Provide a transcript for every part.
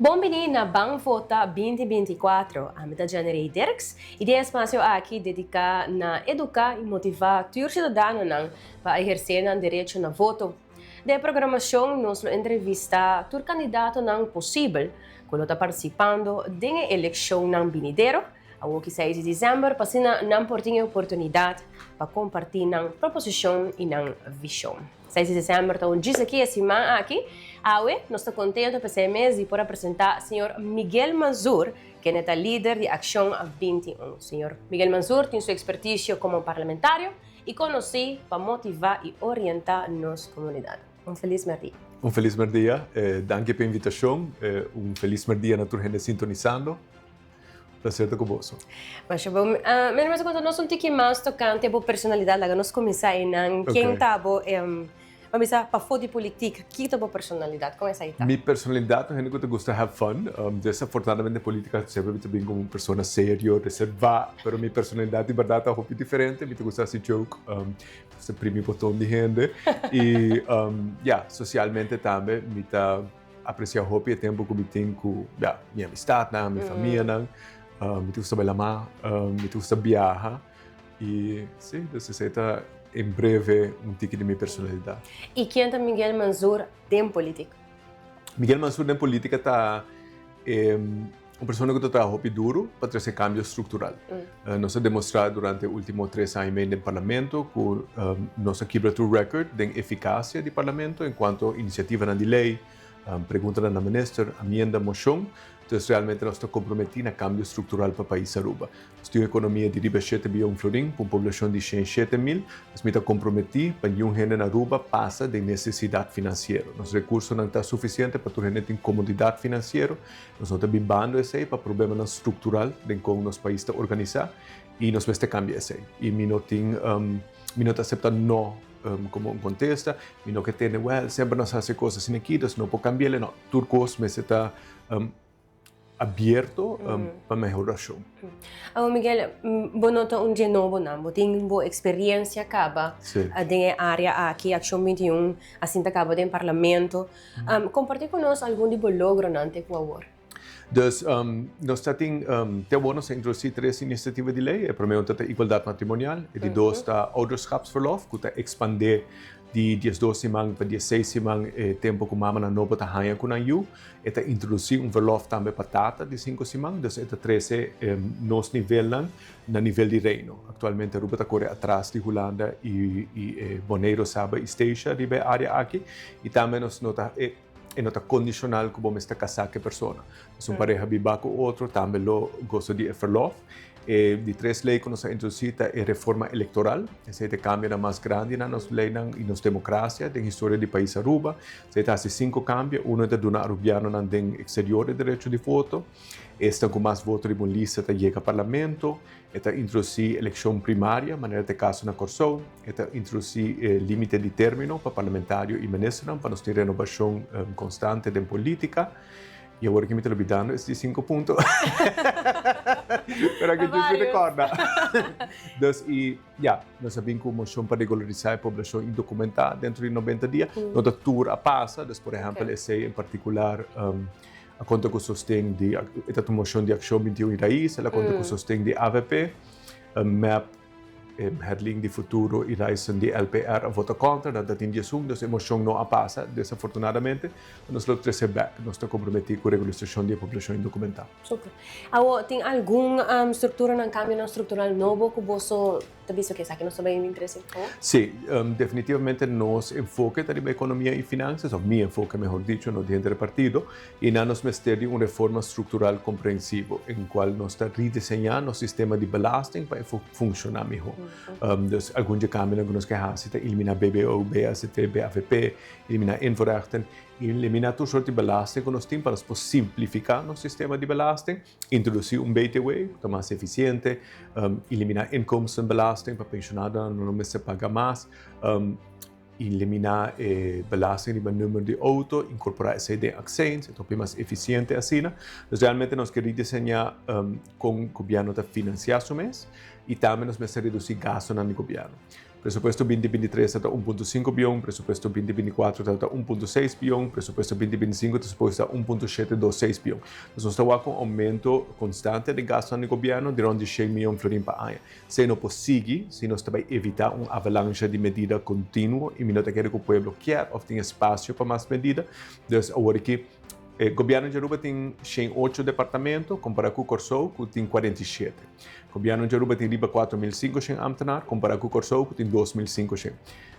Bon bini na Ban Vota 2024. Ami ta Janerey Dirks y den e espacio aki dedica na educa y motiva tur ciudadanonan pa eherce nan derecho na voto. Den e programacion nos lo entrevista tur candidatonan posibel cu lo ta participando den e eleccionnan binidero awoki 6 di december pa asina nan por tin e oportunidad pa comparti nan proposicion y nan vision. 6 di december ta un djis aki e siman aki. Awe nos ta contento p'esey mes di por a presenta señor Miguel Mansur kende ta lider di Accion 21. Señor Miguel Mansur tin su experticio como parlamentario y conoci pa motiva y orienta nos comunidad. Un feliz merdia. Un feliz merdia. Danki p'e invitacion. Un feliz merdia na tur hende sintonisando. Placer ta cu boso. Masha bon. Mi mester conta nos un tiki mas tocante bo personalidad. Laga nos cuminsa einan. Ken ta bo, bo bisa pafó di politica, ki ta bo personalidad? Con esai ta? Mi personalidad ta un hende cu ta gusta have fun. Desafortunadamente den politica semper mi ta bin como un persona serio, reserva, pero mi personalidad di berdad ta hopi diferente. Mi ta gusta haci joke, mi ta gusta primi boton di hende y ya, socialmente tambe mi ta Aprecia hopi e tempo cu mi tin cu, ya, mi amistadnan, mi famianan. Mi ta gusta bai lama, mi ta gusta biaha y si, dus esey ta en breve un tiki di mi personalidad. Y ken ta Miguel Mansur den politica? Miguel Mansur den politica ta un persona cu ta traha hopi duro pa trece cambio structural. Nos a demostra durante e ultimo 3 aña y medio den Parlamento cu nos a kibra tur record den eficacia di Parlamento en cuanto iniciativanan di ley, preguntanan na minister, amienda, mocion. Entonces realmente nos ta comprometi na cambio structural pa pais Aruba. Nos tin un economia di riba 7 biyon florin cu un poblacion di 107 mil. Nos mi ta comprometi pa niun hende na Aruba pasa den necesidad financiero. Nos recursonan ta suficiente pa tur hende tin comodidad financiero. Nos no ta bibando esey pa problemanan structural den con nos pais ta organisa y nos mester cambia esey. Y mi no tin, mi no ta acepta no como un contesta, mi no ke tende, well, semper nos haci cos asina aki, dus no por cambi'el. No, tur cos mester ta abierto pa mehoracion. Awor Miguel, bo no ta un dje nobo nan, bo tin bo experiencia caba den e area aki, Accion 21 a sinta caba den Parlamento. Comparti cu nos algun di bo logronan te cu awor. Dus, nos ta tin, te awor nos a introduci tres iniciativa di ley. E prome ta igualdad matrimonial, e di dos ta ouderschapsverlof, cu ta expande di 12 siman pa 16 siman e tempo cu mamanan nobo ta haya cu nan yu. E ta introduci un verlof tambe pa tata di 5 siman, dus e ta trece nos nivelnan na nivel di Reino. Actualmente Aruba ta core atras di Hulanda y Boneiro, Saba y Statia riba e area aki. Y tambe nos no ta, e no ta condicional cu bo mester casa cu e persona. Dus un pareha biba cu otro tambe lo goza di e verlof. E di tres ley cu nos a introduci ta e reforma electoral. Esey ta e cambionan mas grandi na nos leynan y nos democracia den historia di pais Aruba. Esey ta haci cinco cambio. Uno ta duna Arubianonan den exterior e derecho di voto. Esnan cu mas voto riba un lista ta yega Parlamento. E ta introduci eleccion primaria, manera ta e caso na Corsou. E ta introduci e limite di termino pa parlamentario y ministernan pa nos tin renobacion constante den politica. Y awor aki mi ta lubidando es di cinco punto. Pero aki djis mi recorda. Dus y ya, nos a bin cu un mocion pa regularisa e poblacion indocumenta dentro di 90 dia. No ta tur a pasa, dus por ehempel esey en particular a conta cu sosten di, e ta un mocion di Accion 21 y Raiz, el a conta cu sosten di avp, mep, Herlin di Futuro y Ryson di LPR a vota contra, nan ta tin 11, dus e mocion no a pasa, desafortunadamente. Nos lo trece bek, nos ta comprometi cu regularisacion di e poblacion indocumentá. Super. Awo, tin algun structuranan, cambionan structural nobo cu boso ta bisa cu esaki nos ta bay trece awo? Si, definitivamente nos enfoke ta riba economia y finanzas, of mi enfoke mehor dicho, no di henter e partido, y nan nos mester di un reforma structural comprehensivo, en cual nos ta rediseña nos sistema di belasting pa e funciona miho. Dus algun dje cambionan cu nos ke haci ta elimina BBO, BACT, BAVP, elimina invoerrechten, elimina tur soort di belasting cu nos tin pa nos por simplifica nos sistema di belasting, introduci un BTW cu ta mas eficiente, elimina inkomstenbelasting pa pensionadonan no mester paga mas, elimina e belasting riba numero di auto, incorpora esey den accijns, e ta hopi mas eficiente asina. Dus realmente nos ke rediseña con gobierno ta financia su mes y tambe nos mester reduci gastonan di gobierno. Presupuesto 2023 ta 1.5 bion, presupuesto 2024 ta 1.6 bion, presupuesto 2025 ta supuesto 1.726 bion. Anto, nos ta ku un oumento konstante di gasto di gobièrnu di rònt di 100 mion florin pa aña. Esei no por sigui, si nos ta bai evitá un avalancha di medida kontinuo i mi no ta kere ku pueblo ke òf tin espasio pa mas medida. Anto, awor aki, gobièrnu di Aruba tin 108 departamento, kompará ku Kòrsou, ku tin 47. Gobièrnu di Aruba tin riba 4.500 ambtenaar, kompará ku Kòrsou, ku tin 2.500.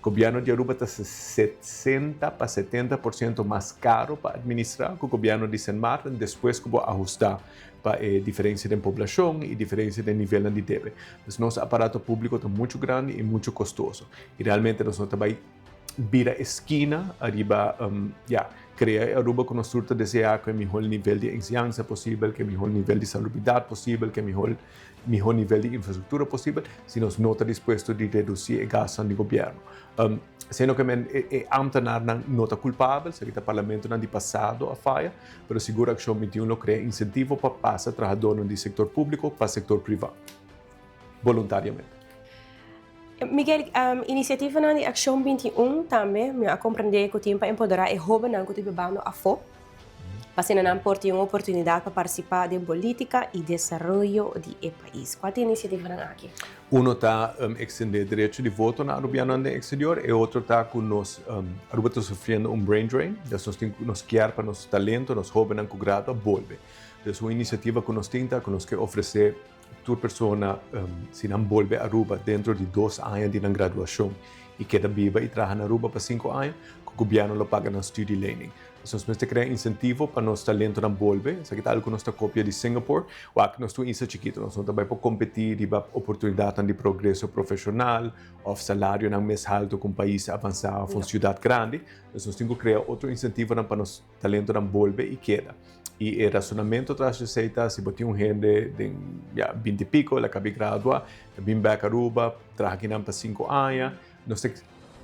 Gobièrnu di Aruba ta 60 pa 70% mas karu pa atministrá ku gobièrnu di Sint Maarten, despues ku bo ahustá pa e diferensia di poblashon i diferensia di nivel di debe. Anto, nos aparato públiko ta muchu grandi i muchu kostoso. I realmente nos no ta bai bira skina ariba ja, krea Aruba ku nos ta deseá ku e mihó nivel di enseñansa posibel, ku e mihó nivel di salubridat posibel, ku e mihó nivel di infrastruktura posibel, si nos no ta dispuesto di redusí e gasto di gobièrnu. Siendo ku e ambtenaar no ta kulpabel, seria parlamento di pasado a faya, pero sigur Akshon 21 lo krea insentivo pa pasa trahadó di sektor públiko pa sektor privá, voluntariamente. Miguel, inisiativa di Akshon 21 tambe, mi a komprondé ku tin pa empoderá e hóbennan ku ta bibando afó, pa nan por tin un oportunidat pa partisipá den polítika i desaroyo di e pais. Kua ta e inisiativa aki? Uno ta ekstendé derecho di voto na arubiano den eksterior i otro ta ku nos Aruba ta sufriendo un brain drain, dus nos tin nos ke pa nos talento, nos hóbennan ku gradua bolbe. Dus un inisiativa ku nos tin ta ku nos ke ofresé tur persona, si nan bolbe Aruba denter di 2 aña di nan graduashon i keda biba i traha na Aruba pa 5 aña, ku gobièrnu lo paga nan studielening. Nos mester krea insentivo pa nos talentonan bolbe. Esaki ta algu ku nos ta kopia di Singapore. Wak, nos ta un isla chikitu, nos no ta bai por kompetí riba oportunidat di progreso profeshonal òf salario mas haltu ku un pais avansá òf un siudat grandi. Anto, nos tin ku krea otro insentivo pa nos talentonan bolbe i keda. I e rasonamentu tras di esei ta, si bo tin un hende di, ja, 20 i piko, el a kaba di gradua, bin bèk Aruba, traha aki pa 5 aña, nos ta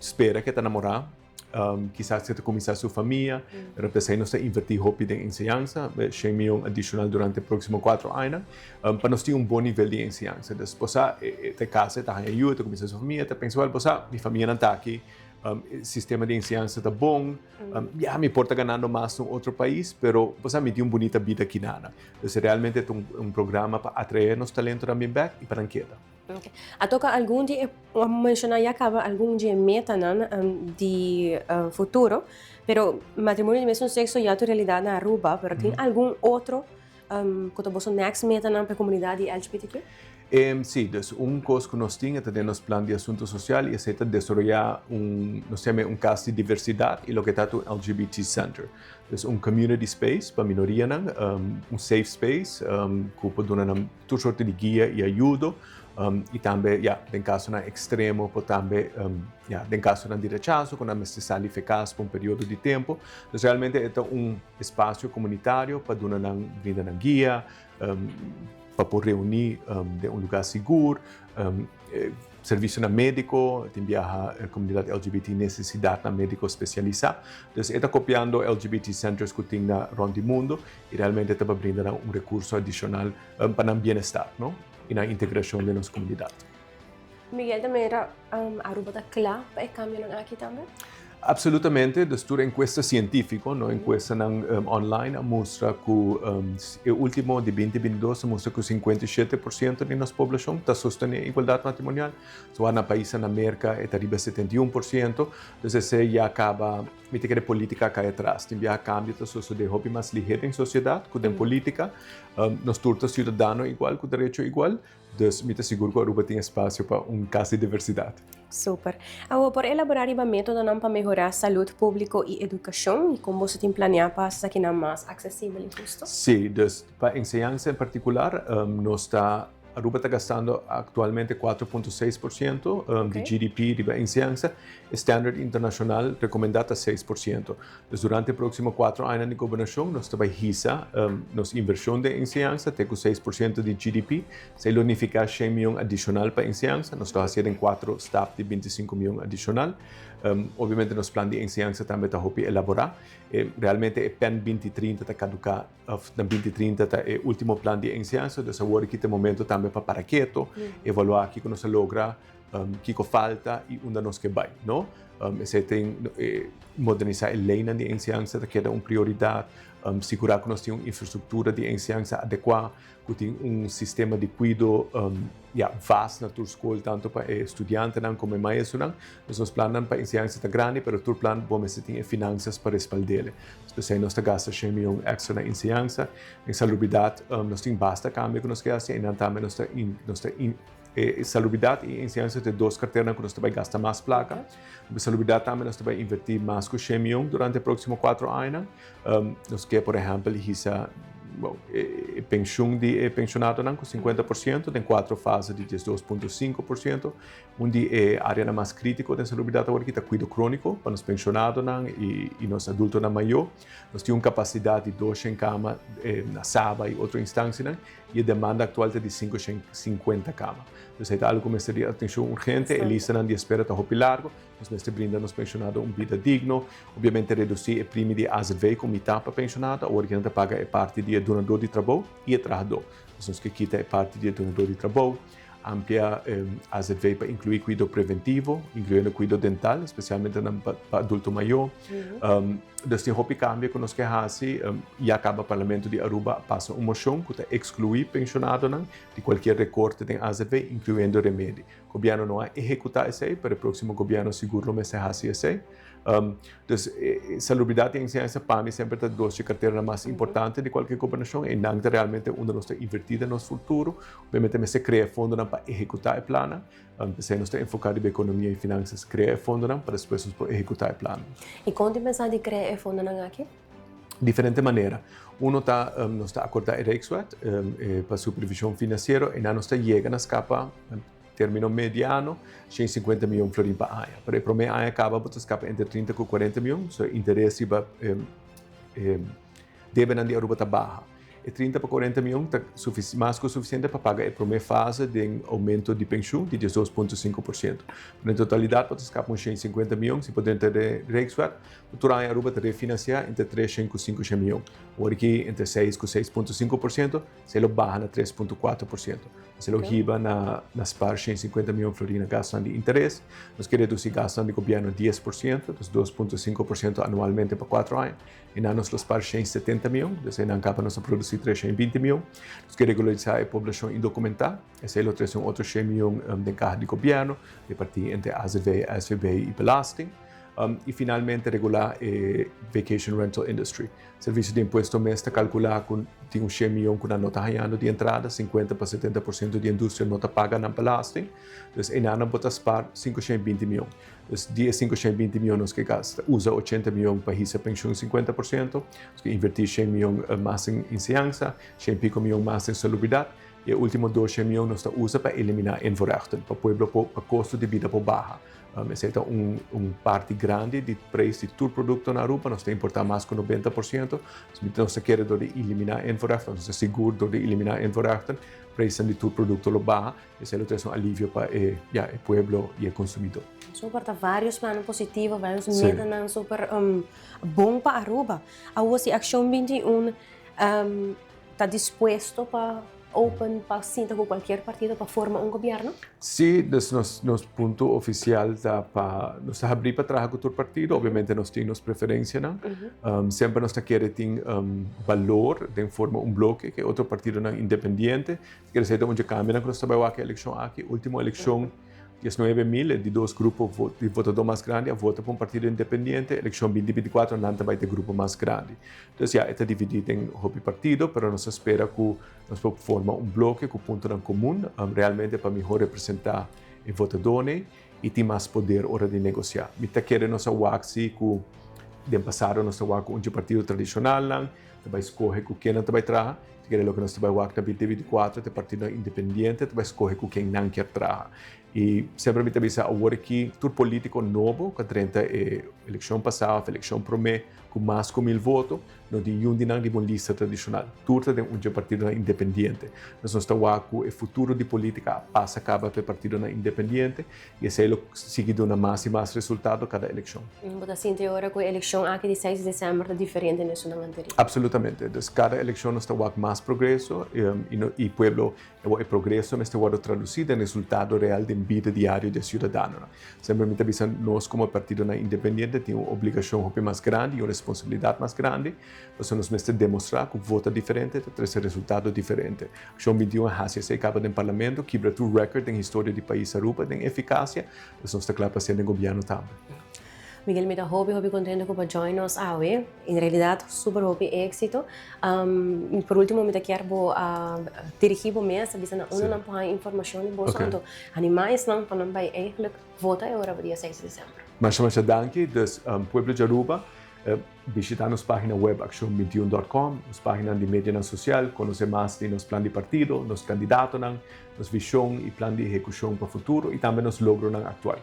spera ku e ta namorá, kisas e ta kuminsá su famia, pero p'esei nos ta invertí hopi den enseñansa, 100 mion adishonal durante e próksimo 4 aña, pa nos tin un bon nivel di enseñansa. Despues, ta kasa, ta haña, ta kuminsá su famia, ta pensa, well, mi famianan ta aki, sistema di enseñansa ta bon, ja, mi por ta ganando mas den otro pais, pero mi tin un bunita bida akinan. Anto, realmente ta un programa pa atraé nos talento tambe bèk i pa nan keda. Okay. A toka algun di, menshoná ya kaba algun di metanan di futuro, pero matrimonio di mesun sekso ya ta realidat na Aruba, pero tin algun otro ku ta boso next metanan pa e komunidat di LGBTQ? Si, dus un kos ku nos tin ta den nos plan di asuntu sosial i esei ta desaroyá un, nos yama un kas di diversidat i loke ta un LGBT center. Dus un community space pa minorianan, un safe space ku por duna tur sorto di guia i ayudo i tambe, ja, den kasonan ekstremo por tambe, ja, den kasonan di rechaso ku nan mester sali for di kas pa un periodo di tempu. Dus realmente ta un espasio komunitario pa duna nan brinda nan guia, pa por reuní den un lugá sigur, servisio médiko, tin biaha komunidat LGBT nesesidat médiko spesialisá. Dus e ta kopiando LGBT centers ku tin na rònt di mundu i realmente ta brinda un rekurso adishonal pa nan bienestar, no? I nan integrashon den nos komunidat. Miguel, tambe Aruba ta kla pa e kambionan aki tambe? Absolutamente, dus tur enkuesta sientífiko, no, enkuesta online a mustra ku e último di 2022 a mustra ku 57% di nos poblashon ta sostené igualdat matrimonial. So na pais na Merka ta riba 71%, dus esei ya kaba, mi ta kere polítika kai atras. Tin biaha kambio ta sosodé hopi mas lihé den sosiedat ku den polítika. Nos tur ta siudadano igual ku derecho igual, dus mi ta sigur ku Aruba tin espasio pa un kas di diversidat. Super. Awor, por elaborá riba métodonan pa mehorá salú públiko i edukashon i kon boso tin planeá pa esakinan mas aksesibel i hustu? Si, dus pa enseñansa en partikular, nos ta Aruba ta gastando aktualmente 4.6% di GDP di enseñansa. Standard internashonal rekomendá ta 6%. Dus durante e próksimo 4 aña di gobernashon, nos ta bai hisa nos invershon di enseñansa te ku 6% di GDP. Esei lo nifiká 100 mion adishonal pa enseñansa. Nos ta hasiendo kuater stap di 25 mion adishonal. Obviamente, nos plan di enseñansa tambe ta hopi elaborá. Realmente, e PEN 2030 ta kaduká, òf na 2030 ta e último plan di enseñansa. Dus awor aki ta e momento tambe pa para ketu, evaluá kiko nos a logra. Kiko falta i unda nos ke bai, no? Esei tin modernisá e leinan di enseñansa ta keda un prioridat, sigurá ku nos tin un infrastruktura di enseñansa adekuá, ku tin un sistema di kuido ya vast na tur skol tantu pa e studiantenan komo e maestronan. Pues nos plannan pa enseñansa ta grandi pero tur plan bo mester tin e finansas pa respald'el. P'esei nos ta gasta shen mion èkstra na enseñansa. Den salubridat nos tin basta kambio ku nos ke hasi, einan tambe nos ta nos ta E salubridat i enseñansa ta e dos karteranan ku nos ta bai gasta mas plaka. Pa salubridat tambe nos ta bai invertí mas ku shen mion durante e próksimo kuatro añanan. Nos ke por ehèmpel hisa e penshun di e penshonadonan ku 50% den kuatro fase di 12.5%. Un di e áreanan mas krítiko den salubridat awor aki ta kuido króniko pa nos penshonadonan i nos adultonan mayó. Nos tin un kapasidat di 200 kama na Saba i otro instansianan. I e demanda aktual ta di 550 kama. Dus ei ta algu ku mester di atenshon urgente. E listanan di espera ta hopi largu. Nos mester brinda nos penshonado un bida digno. Obiamente redusí e primi di AZV ku mitá pa penshonado. Awor kinan ta paga e parti di e dunadó di trabou i e trahadó. Dus nos ke kita e parti di e dunadó di trabou. Amplia AZV pa inkluí kuido preventivo, inkluyendo kuido dental, spesialmente nan pa adulto mayó. Dus tin hopi kambio ku nos ke hasi. Ya kaba Parlamento di Aruba a pasa un moshon ku ta ekskluí penshonadonan di kualkier rekorte den AZV, inkluyendo remedi. Gobièrnu no a ehekutá esei, pero e próksimo gobièrnu sigur lo mester hasi esei. Dus salubridat i enseñansa pa mi semper ta dos dje karteranan mas importante di kualke gobernashon. Einan ta realmente unda nos ta invertí den nos futuro. Obviamente mester krea fondonan pa ehekutá e plannan. P'esei nos ta enfoká riba ekonomia i finansas, krea e fondonan pa despues nos por ehekutá e plannan. I kon tin pensá di krea e fondonan aki? Diferente manera. Uno ta nos ta akordá e Rijkswet pa supervishon finansiero. Einan nos ta yega na skapa. Termino mediano, 150 mion florin pa aña. Pero e prome aña caba bo ta scapa entre 30 cu 40 mion, so e interes riba e debenan di Aruba ta baha. E 30 pa 40 mion ta mas cu suficiente pa paga e prome fase den aumento di pensioen di 12.5%. Pero en totalidad bo ta scapa un 150 mion si bo drenta den Rijkswet. Tur aña Aruba ta refinancia entre 300 cu 500 mion. Awor aki entre 6 cu 6.5%. Se lo baha na 3.4%. Se lo hiba na na spar 150 mion florin na gastonan di interes. Nos ke reduci gastonan di gobierno 10%, dus 2.5% anualmente pa 4 aña. E nan nos lo spar 170 mion, dus e nan caba nos a produci 320 mion. Nos ke regularisa e poblacion indocumentá. Esei lo trece un otro 100 mion den caha di gobierno, reparti entre AZV, SVB y belasting. Y finalmente regulá e vacation rental industry. Servicio di Impuesto mes ta calcula cu tin un shen miyon cu nan no ta hañando di entrada, 50 pa 70% di industria no ta paga nan belasting. Dus eynan nan bo ta spaar 520 miyon. Dus di e 520 miyon nos ke gasta, usa 80 miyon pa hisa pensioen 50%, nos ke inverti shen miyon mas den enseñansa, shen pico miyon mas den salubridad, y e ultimo 200 miyon nos ta usa pa elimina invoerrechten, pa pueblo por, pa costo di bida por baha. Esei ta un un parti grandi di preis di tur produkto na Aruba. Nos ta importá mas ku 90%. Nos ta kere dor di eliminá invoerrechten, nos ta sigur dor di eliminá invoerrechten, preisnan di tur produkto lo baha. Esei lo trese un alivio pa e, ya, e pueblo i e konsumidó. Super, ta varios plannan positivo, varios metanan super bon pa Aruba. Awor si Accion 21 ta dispuesto pa open pa sinta ku kualkier partido pa forma un gobièrnu? Sí, dus nos nos punto ofisial ta pa nos ta habrí pa traha ku tur partido, obviamente nos tin nos preferensianan. Semper nos ta kere tin balor den forma un bloke ku e otro partidonan independiente. Kere esei ta un dje kambionan ku nos ta bai wak e elekshon aki. Último elekshon 19.000, e di dos grupo di votadó mas grandi a vota pa un partido independiente. Elekshon 2024 nan ta bai ta e grupo mas grandi. Entonces ya e ta dividí den hopi partido, pero nos ta spera ku nos por forma un bloke ku puntonan komun realmente pa mihó representá e votadónan i tin mas poder ora di negosiá. Mi ta kere nos a wak si ku den pasado nos ta wak ku un dje partido tradishonalnan ta bai skohe ku ken nan ta bai traha. Ta kere loke nos ta bai wak na 2024 ta e partidonan independiente ta bai skohe ku ken nan kier traha. I semper mi ta bisa awor aki tur polítiko nobo ku a drenta e elekshon pasá òf elekshon promé ku mas ku 1000 voto, no tin yun di nan riba un lista tradishonal. Tur ta den un dje partidonan independiente. Nos nos ta wak ku e futuro di polítika a pasa kaba pa e partidonan independiente i esei lo sigui duna mas i mas resultado kada elekshon. Bo ta sinti ora ku e elekshon aki di 6 di desèmber ta diferente na esunnan anterior? Absolutamente. Dus kada elekshon nos ta wak mas progreso i pueblo e progreso mester wòrdu tradusí den resultado real di den bida diario di e ciudadanonan. Semper mi ta bisa nos como partidonan independiente tin un obligacion hopi mas grandi y un responsabilidad mas grandi, pasobra nos mester demostra cu vota diferente ta trece resultado diferente. Accion 21 a haci esey caba den Parlamento, kibra tur record den historia di pais Aruba den eficacia, pues nos ta cla pa hacié den gobierno tambe. Miguel, mi ta hopi hopi contento cu bo a join nos awe. En realidad super hopi exito. Por ultimo mi ta kier bo dirigi bo mes a bisa na unda nan por haña informacion di boso anto anima esnan pa nan bai eigenlijk vota e ora dia seis di december. Masha masha danki. Dus pueblo di Aruba bishita nos pagina web accion bintiun dot com, nos paginanan di medianan social, conoce mas di nos plan di partido, nos candidatonan, nos vision y plan di ehecucion pa futuro y tambe nos logronan actual.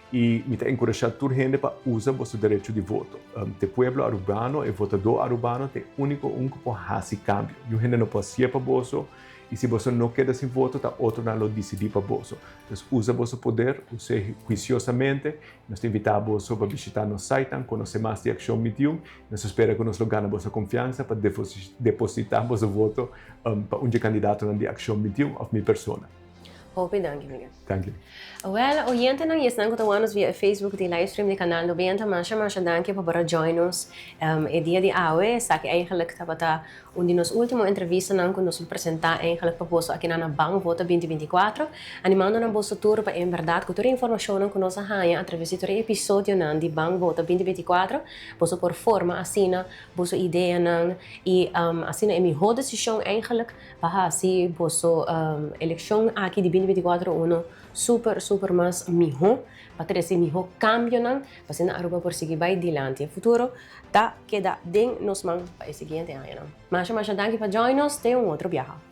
I mi ta enkurashá tur hende pa usa boso derecho di voto. Te pueblo arubano, e votadó arubano ta e úniko un ku por hasi kambio. Niun hende no por hasié pa boso, i si boso no keda sin voto, ta otronan lo disidí pa boso. Dus usa boso poder, us'é huisiosamente. Nos ta invitá boso pa bishitá nos sitenan, konosé mas di Akshon Mitiun. Nos ta spera ku nos lo gana boso konfiansa pa depositá boso voto pa un dje kandidatonan di Akshon Mitiun òf mi persona. Hopi danki, Miguel. Danki. Wel, oyentenan y esnan cu ta wak nos via e Facebook di livestream di Canal 90, masha masha danki pa por a join nos e dia di awe. Esaki eigenlijk tabata un di nos ultimo entrevistanan cu nos lo presenta eigenlijk pa boso akinan na Ban Vota 2024, animando nan boso tur pa en berdad cu tur e informacionnan cu nos a haña atraves di tur e episodionan di Ban Vota 2024, boso por forma asina boso ideanan y asina e miho decision eigenlijk Pa hasi boso elekshon aki di 2024 uno super super mas miho, pa trese miho kambionan, pa asina Aruba por sigui bai dilanti. E futuro ta keda den nos man pa e siguiente añanan. Masha masha danki pa join nos, te un otro biaha.